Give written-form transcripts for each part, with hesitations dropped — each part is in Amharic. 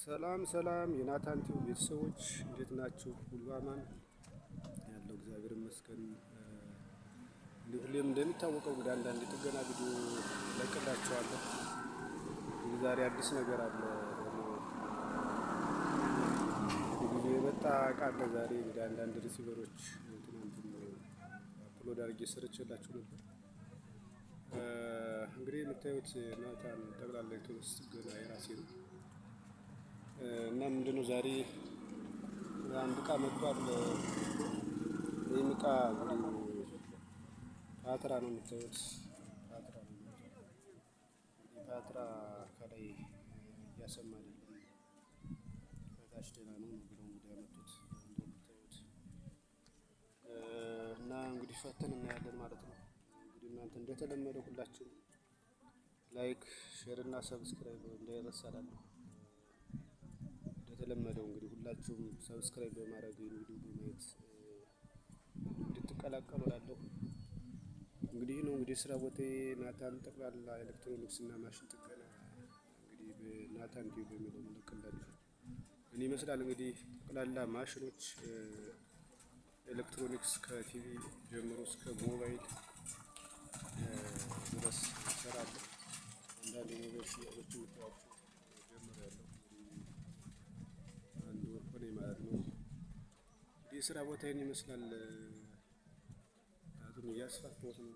ሰላም ሰላም የናታን ቲዩብ ቤተሰቦች እንዴት ናችሁ? ሁሉ አማን ያለው እግዚአብሔር ይመስገን። እንዲህ ሁሌም እንደሚታወቀው እንግዲህ አንዳንድ የጥገና ቪዲዮ ለቅላችኋለሁ። እንግዲህ ዛሬ አዲስ ነገር አለ ደግሞ እንግዲህ ብዙ የመጣ እቃ አለ። ዛሬ እንግዲህ አንዳንድ receiver ኦች ትናንትም upload አድርጌ ሰርቼላችሁ ነበር። እንግዲህ የምታዩት ናታን ጠቅላላ ኤሌክትሮኒክስ ጥገና የራሴ ነው እና ምንድነው ዛሬ አንድ እቃ መጥቷል። ይህም እቃ እንግዲህ ፓትራ ነው የምታዩት፣ ፓትራ ነው። እንግዲህ ፓትራ ከላይ እያሰማ አይደለም፣ ከታች ደህና ነው ነው ብለው እንግዲህ ያመጡት እንደምታዩት እና እንግዲህ ፈተን እናያለን ማለት ነው። እንግዲህ እናንተ እንደተለመደው ሁላችሁም like፣ share እና subscribe እንዳይረሳ እላለሁ። እንደተለመደው እንግዲህ ሁላችሁም subscribe በማድረግ ቪዲዮ በማየት እንድትቀላቀሉ እላለሁ። እንግዲህ ነው እንግዲህ ስራ ቦታዬ ናታን ጠቅላላ ኤሌክትሮኒክስ እና ማሽን ጥገና እንግዲህ በናታን ቲዩብ በሚለው ምልክላችሁ እኔ ይመስላል። እንግዲህ ጠቅላላ ማሽኖች ኤሌክትሮኒክስ ከቲቪ ጀምሮ እስከ ሞባይል ድረስ እሰራለሁ። አንዳንድ የሞባይል ሽያጮች የምታዩዋቸው ጀምሬያለሁ። አንድ ወር ሆነኝ ማለት ነው። እንግዲህ የስራ ቦታዬን ይመስላል። ምክንያቱም እያስፋፋሁት ነው።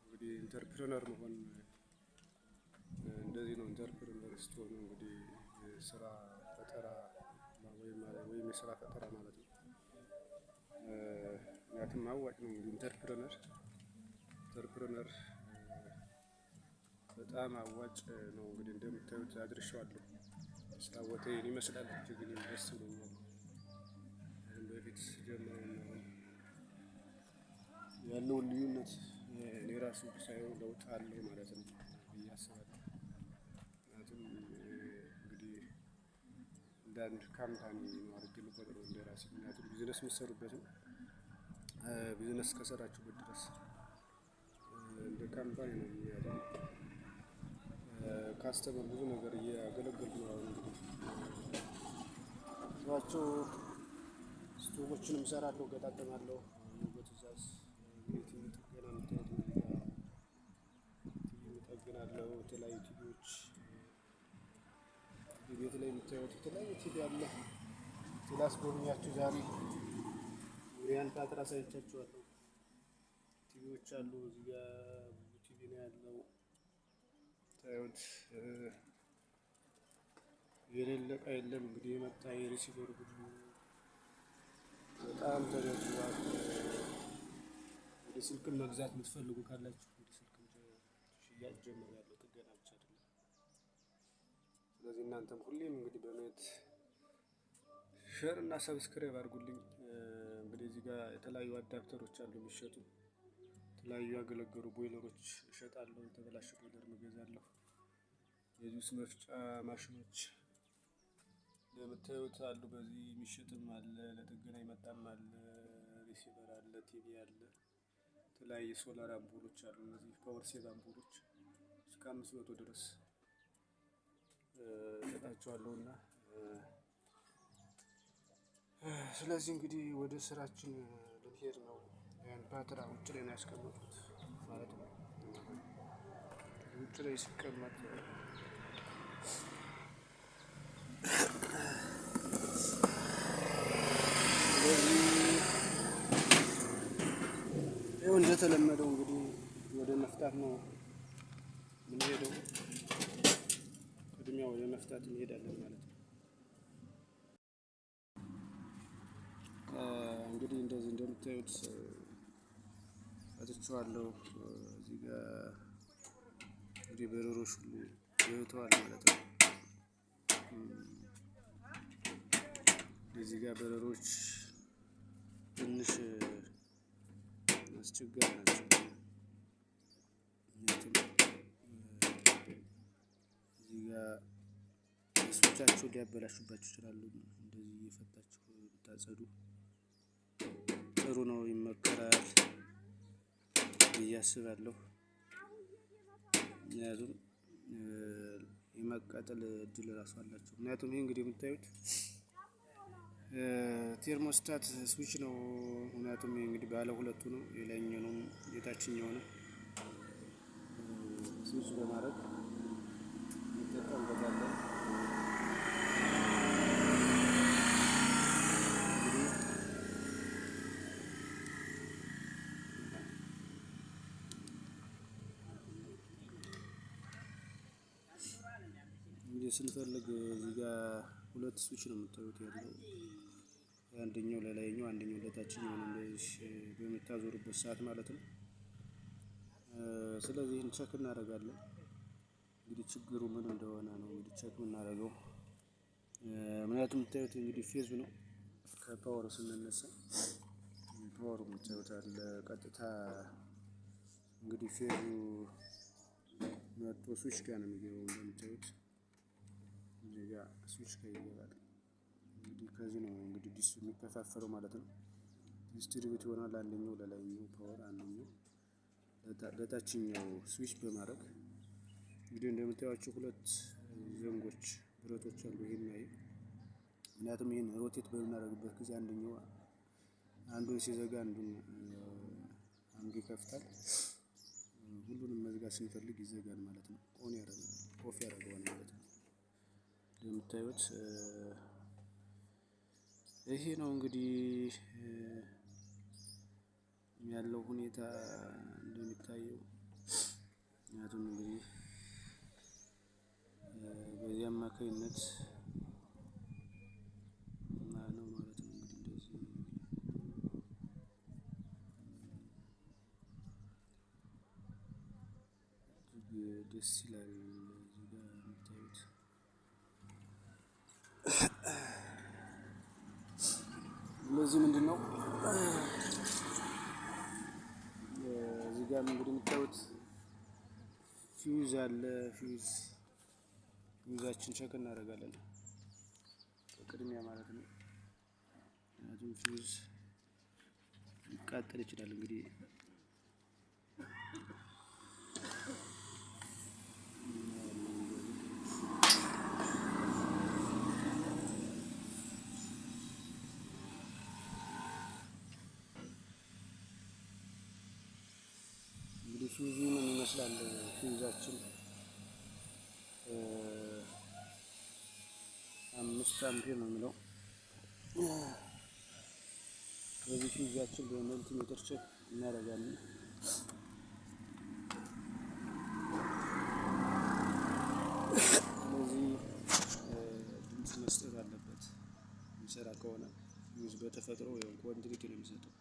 እንግዲህ entrepreneur መሆን እንደዚህ ነው። entrepreneur ስትሆኑ እንግዲህ ስራ ፈጠራ ወይም የስራ ፈጠራ ማለት ነው። ምክንያቱም አዋጭ ነው። እንግዲህ entrepreneur በጣም አዋጭ ነው። እንግዲህ እንደምታዩት አድርሼዋለሁ። ስራ ቦታዬን ይመስላል። እጅግ እኔም ደስ ብሎኛል። በፊት ጀምረውና ያለውን ልዩነት እኔ ራሱ ሳየው ለውጥ አለው ማለት ነው ብዬ አስባለሁ። ምክንያቱም እንግዲህ እንደ አንድ company ነው አድርጌ የምቆጥረው እንደ ራሴ። ምክንያቱም ቢዝነስ የምትሰሩበት ነው። ቢዝነስ ከሰራችሁበት ድረስ እንደ company ነው የሚያደርገው። customer ብዙ ነገር እያገለገልኩ ነው። አሁን እንግዲህ ስራቸው ስቶቮችንም እሰራለሁ፣ እገጣጠማለሁ በትእዛዝ። እንግዲህ ቲቪ ጥገና የምታዩት እዚህ ጋር ቲቪ እጠግናለሁ። የተለያዩ ቲቪዎች ቤት ላይ የምታዩት የተለያዩ ቲቪ አለ። ስላስጎብኛችሁ ዛሬ ያን ፓትራ አሳይቻችኋለሁ። ቲቪዎች አሉ እዚህ ጋር ብዙ ቲቪ ነው ያለው። ታዩት የሌለ እቃ የለም። እንግዲህ የመጣ የ receiver ሁሉ በጣም ተደርድሯል። ወደ ስልክም መግዛት የምትፈልጉ ካላችሁ እንግዲህ ስልክም ሽያጭ ጀምሬያለሁ፣ ጥገና ብቻ አይደለም። ስለዚህ እናንተም ሁሌም እንግዲህ በማየት share እና subscribe አድርጉልኝ። እንግዲህ እዚህ ጋር የተለያዩ adapter ኦች አሉ የሚሸጡ፣ የተለያዩ ያገለገሉ ቦይለሮች እሸጣለሁ። የተበላሸ ቦይለር እገዛለሁ። የጁስ መፍጫ ማሽኖች እንደምታዩት አሉ። በዚህ የሚሸጥም አለ፣ ለጥገና የመጣም አለ፣ receiver አለ፣ ቲቪ አለ፣ የተለያዩ ሶላር አምፖሎች አሉ። እነዚህ power save አምፖሎች እስከ 500 ድረስ እሸጣቸዋለሁ። እና ስለዚህ እንግዲህ ወደ ስራችን ልንሄድ ነው። ያን ፓትራ ውጭ ላይ ነው ያስቀመጡት ማለት ነው። ውጭ ላይ ሲቀመጥ ስለዚህ ይኸው እንደተለመደው እንግዲህ ወደ መፍታት ነው የምንሄደው። ቅድሚያ ወደ መፍታት እንሄዳለን ማለት ነው። እንግዲህ እንደዚህ እንደምታዩት ፈትቼዋለሁ። እዚህ ጋር እንግዲህ በረሮች ሁሉ ገብተዋል ማለት ነው። እዚህ ጋር በረሮች ትንሽ አስቸጋሪ ናቸው። ምክንያቱም እዚህ ጋር ልብሶቻችሁን ሊያበላሹባችሁ ይችላሉ። እንደዚህ እየፈታችሁ ብታጸዱ ጥሩ ነው፣ ይመከራል ብዬ አስባለሁ። ምክንያቱም የመቃጠል እድል ራሱ አላቸው። ምክንያቱም ይህ እንግዲህ የምታዩት thermostat switch ነው። ምክንያቱም ይህ እንግዲህ ባለ ሁለቱ ነው፣ የላይኛው ነው የታችኛው ነው። ስዊች በማድረግ እንጠቀምበታለን። እንግዲህ ስንፈልግ እዚህ ጋር ሁለት ስዊች ነው የምታዩት ያለው፣ አንደኛው ለላይኛው አንደኛው ለታችኛው ነው፣ እንደዚህ በምታዞሩበት ሰዓት ማለት ነው። ስለዚህ ይህን check እናደርጋለን። እንግዲህ ችግሩ ምን እንደሆነ ነው እንግዲህ check የምናደርገው። ምክንያቱም የምታዩት እንግዲህ phase ኡ ነው። ከ power ኡ ስንነሳ power ኡ የምታዩት አለ፣ ቀጥታ እንግዲህ phase ኡ መጥቶ ስዊች ጋር ነው የሚገባው። እንደምታዩት እዚህ ጋር ስዊች ጋር ይገባል። እንግዲህ ከዚህ ነው እንግዲህ ዲስ የሚከፋፈለው ማለት ነው። Distribute ይሆናል። አንደኛው ለላይኛው power፣ አንደኛው ለታችኛው ስዊች በማድረግ። እንግዲህ እንደምታዩቸው ሁለት ዘንጎች ብረቶች አሉ። ይሄን ይሄ ምክንያቱም ይሄን rotate በምናደርግበት ጊዜ አንደኛው አንዱን ሲዘጋ አንዱን አንዱ ይከፍታል። ሁሉንም መዝጋት ስንፈልግ ይዘጋል ማለት ነው። On ያደርጋል፣ off ያደርገዋል ማለት ነው። እንደምታዩት ይሄ ነው እንግዲህ ያለው ሁኔታ እንደሚታየው። ምክንያቱም እንግዲህ በዚህ አማካኝነት ነው ማለት ነው። እንግዲህ እንደዚህ እጅግ ደስ ይላል። እዚህ ጋር የምታዩት እነዚህ ምንድን ነው? እዚህ ጋር እንግዲህ የምታዩት ፊውዝ አለ። Fuse ኣችን check እናደርጋለን በቅድሚያ ማለት ነው። ምክንያቱም ፊውዝ ሊቃጠል ይችላል። እንግዲህ ፊውዙ ምን ይመስላል? ፊውዛችን 5 አምፒር ነው የሚለው። በዚህ fuse ኣችን በ multimeter check እናደርጋለን። ስለዚህ ድምፅ መስጠት አለበት። የሚሰራ ከሆነ ፊውዝ በተፈጥሮ continuity ነው የሚሰጠው።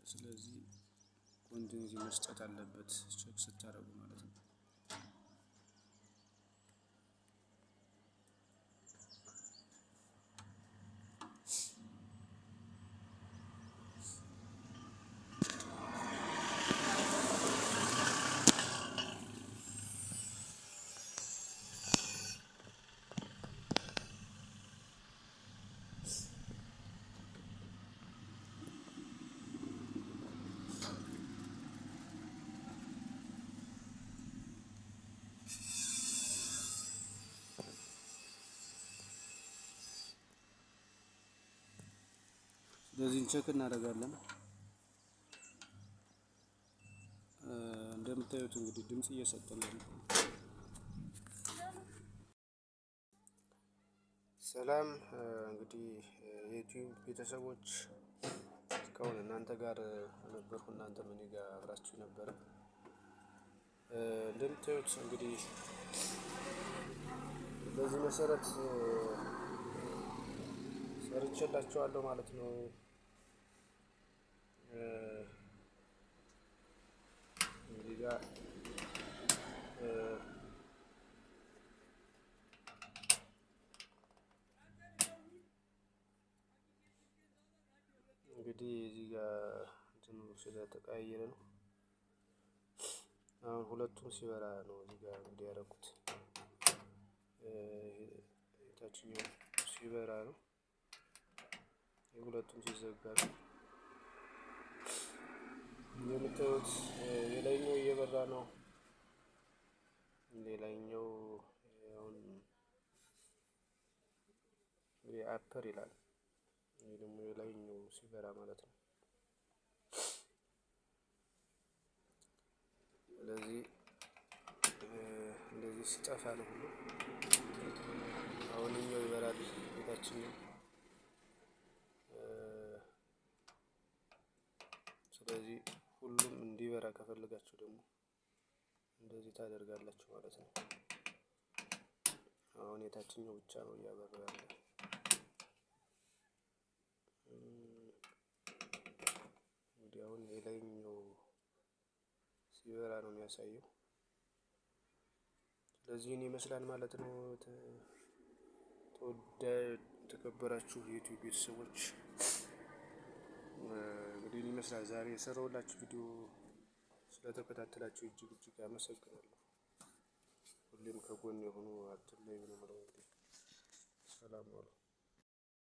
ስለዚህ continuity መስጠት አለበት check ስታደርጉ ማለት ነው። ስለዚህ check እናደርጋለን። እንደምታዩት እንግዲህ ድምጽ እየሰጠ ነው። ሰላም እንግዲህ የዩቲዩብ ቤተሰቦች፣ እስካሁን እናንተ ጋር ነበርኩ፣ እናንተም እኔ ጋር አብራችሁ ነበረ። እንደምታዩት እንግዲህ በዚህ መሰረት ሰርቼላችኋለሁ ማለት ነው። እዚህ ጋር እንግዲህ እዚህ ጋር እንትኑ ስለተቀያየረ ነው። አሁን ሁለቱም ሲበራ ነው እዚህ ጋር እንግዲህ ያደረኩት፣ የታችኛው ሲበራ ነው፣ የሁለቱም ሲዘጋ ነው። እንደምታዩት የላይኛው እየበራ ነው። ሌላኛው አሁን upper ይላል። ይህ ደግሞ የላይኛው ሲበራ ማለት ነው። ስለዚህ እንደዚህ ሲጠፋ ነው ሁሉ አሁን እኛው ይበራል የታችኛው። ስለዚህ ሁሉም እንዲበራ ከፈለጋችሁ ደግሞ እንደዚህ ታደርጋላችሁ ማለት ነው። አሁን የታችኛው ብቻ ነው እያበራ ያለ። እንግዲህ አሁን የላይኛው ሲበራ ነው የሚያሳየው። ስለዚህ ይህን ይመስላል ማለት ነው። ተወዳጅ የተከበራችሁ የዩቲዩብ ቤተሰቦች፣ እንግዲህ ይህን ይመስላል ዛሬ የሰራሁላችሁ ቪዲዮ። ስለተከታተላችሁ እጅግ እጅግ አመሰግናለሁ። ሁሌም ከጎን የሆኑ አትለዩ ነው የምለው። እንግዲህ ሰላም ዋሉ።